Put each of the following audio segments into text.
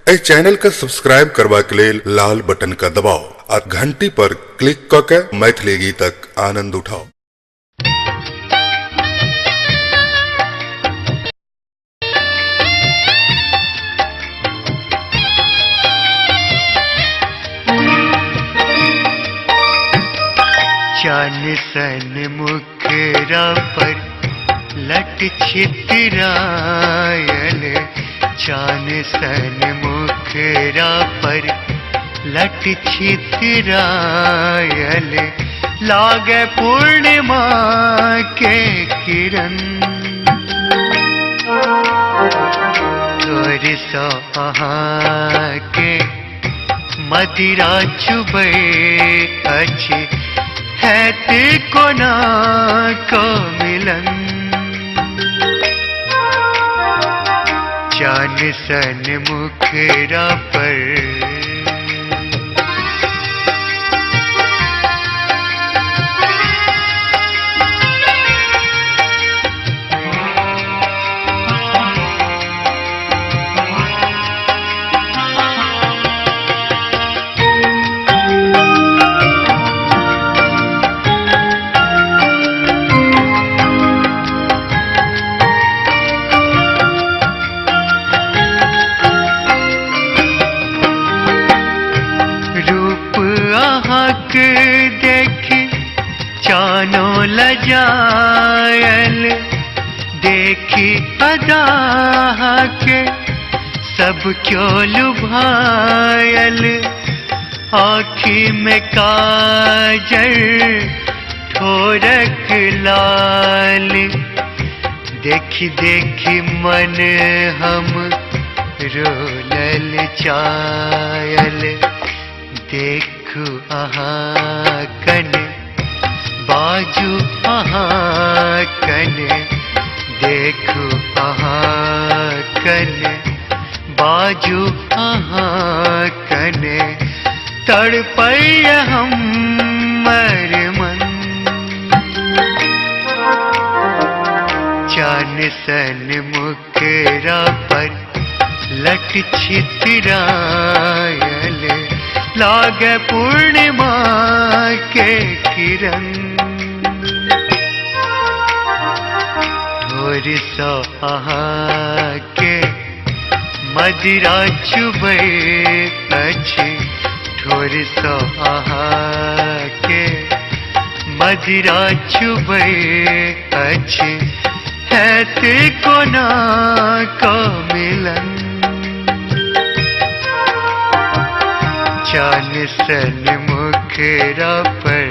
एहि चैनल के सब्सक्राइब करबाक लेल लाल बटन के दबाउ आ घंटी पर क्लिक क के मैथिली गीतक आनंद उठाउ। चान सन मुखरा पर लट छितरायल, चान सन मुखरा पर लट छितरायल, लागे पूर्णिमा के किरण। तोर सँ अहाँ के मदिरा चुबै अछि, हैत कोना को मिलन। चान सन मुखरा पर देखी चानो लजायल, देखी अदा के सब क्यों लुभायल। आँखी में काजल ठोरक लाल, देखी देखी मन हम रोलल चायल। देखू अहाँ कने बाजू अहाँ कने, देखू अहाँ कने बाजू अहाँ कने, तड़पै हमर मन। चान सन मुखरा पर लट छितरायल, लागे पूर्णिमा के किरण। ठोर सँ अहाँ के मदिरा चुबै अछि, ठोर सँ अहाँ के मदिरा चुबै अछि, हैत कोना को मिलन। चान सन मुखरा पर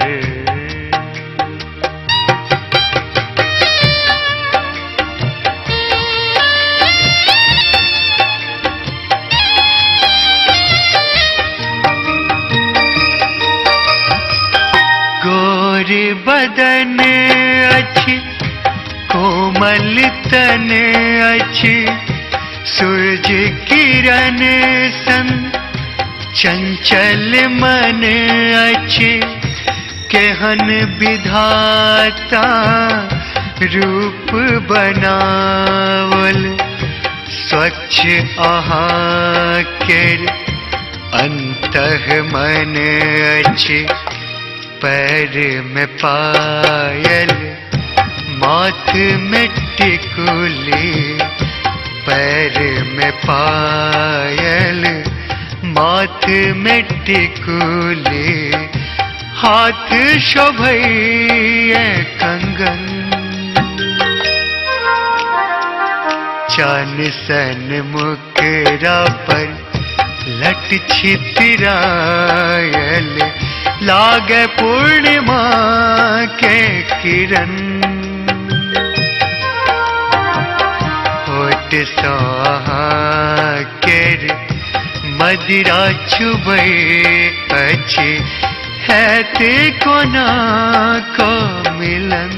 गोर बदन अछि, कोमल तन अछि, सूरज किरण सन चंचल मन अछि। केहन विधाता रूप बनावल, स्वच्छ अहाँ केर अंतः मन अछि। पैर में पायल माथ में टिकुली, पैर में पायल माथ में टिकुली, हाथ शोभैये कंगन। चान सन मुखरा पर लट छितरायल, लागे पूर्णिमा के किरण। होठ सँ अहाँ केर मदिरा चुबै अछि, हैत कोना को मिलन।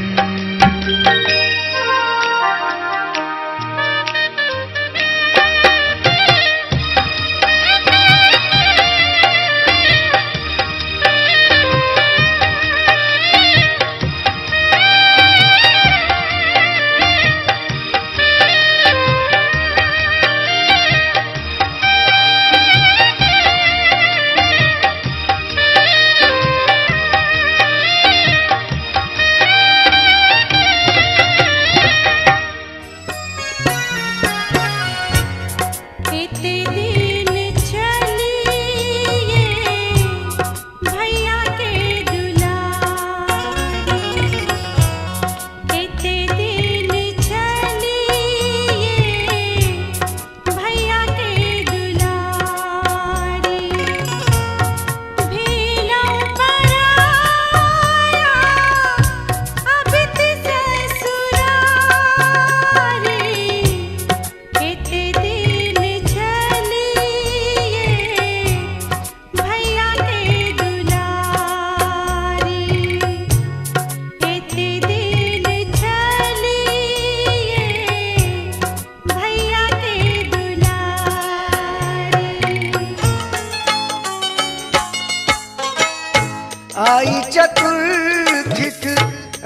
आई चतुर्थिक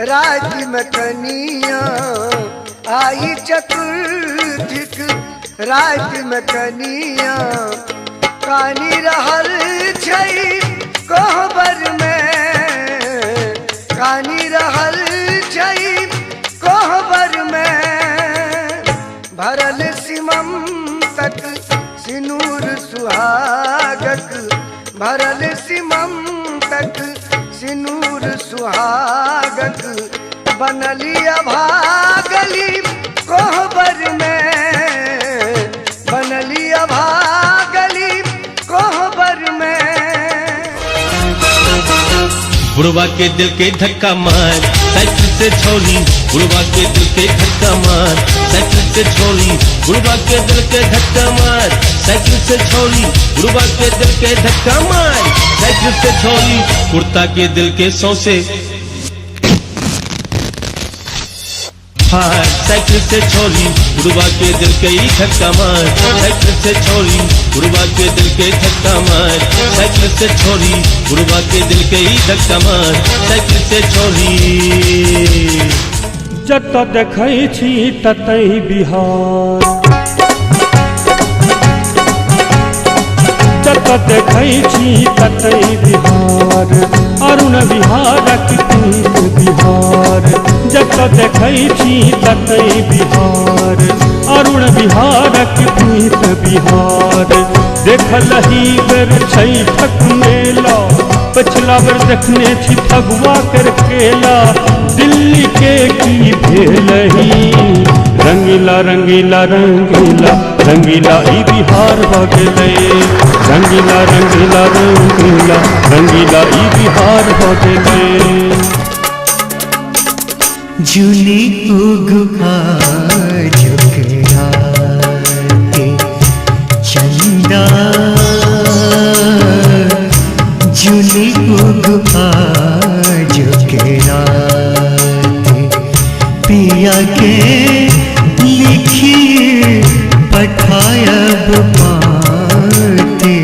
राति में कनिया, आई चतुर्थिक राति में कनिया, कानी रहल छै कोहबर में, कानी रहल छै कोहबर में। भरल सिमम तक सिनूर सुहागक, भरल सिमम तक सिनूर सुहागक, बनली अभागली कोहबर में, बनली अभागली कोहबर में। बुढ़वा के दिल के धक्का मार साइकिल से छोड़ी, बुढ़वा के दिल के धक्का मार साइकिल से छोड़ी, बुढ़वा के दिल के धक्का मार साइकिल से छोड़ी, बुढ़वा के दिल के धक्का मार साइकिल से छोड़ी, कुर्ता के दिल के सौसे फाड़ साइकिल से छोड़ी, बुढ़वा के दिल के ही धक्का मार साइकिल से छोड़ी, बुढ़वा के दिल के धक्का मार साइकिल से छोड़ी, बुढ़वा के दिल के ही धक्का मार साइकिल से छोड़ी। जत देखै छी ततै बिहार, जत देखै छी ततै बिहार, अरुण बिहारक पीत बिहार, जत देखै छी ततै बिहार, अरुण बिहारक पीत बिहार। देखलही बेर छैठक मेला, पछिला बेर देखने छी फगुआ कर केला, दिल्ली के की भेलही, रंगीला रंगीला रंगीला रंगीला ई बिहार भ गेलै, रंगीला रंगीला रंगीला रंगीला ई बिहार भ गेलै। जुनी उगवा झुकराते चंदा, जुनी उगवा झुकराते, पिया के लिखी पठायब पाते,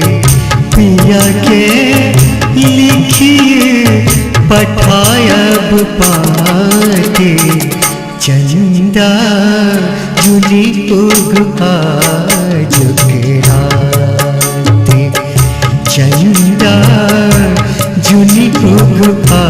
पिया के लिखी पठायब पाते, चंदा जुनी उगवा झुकराते, चंदा जुनी उगवा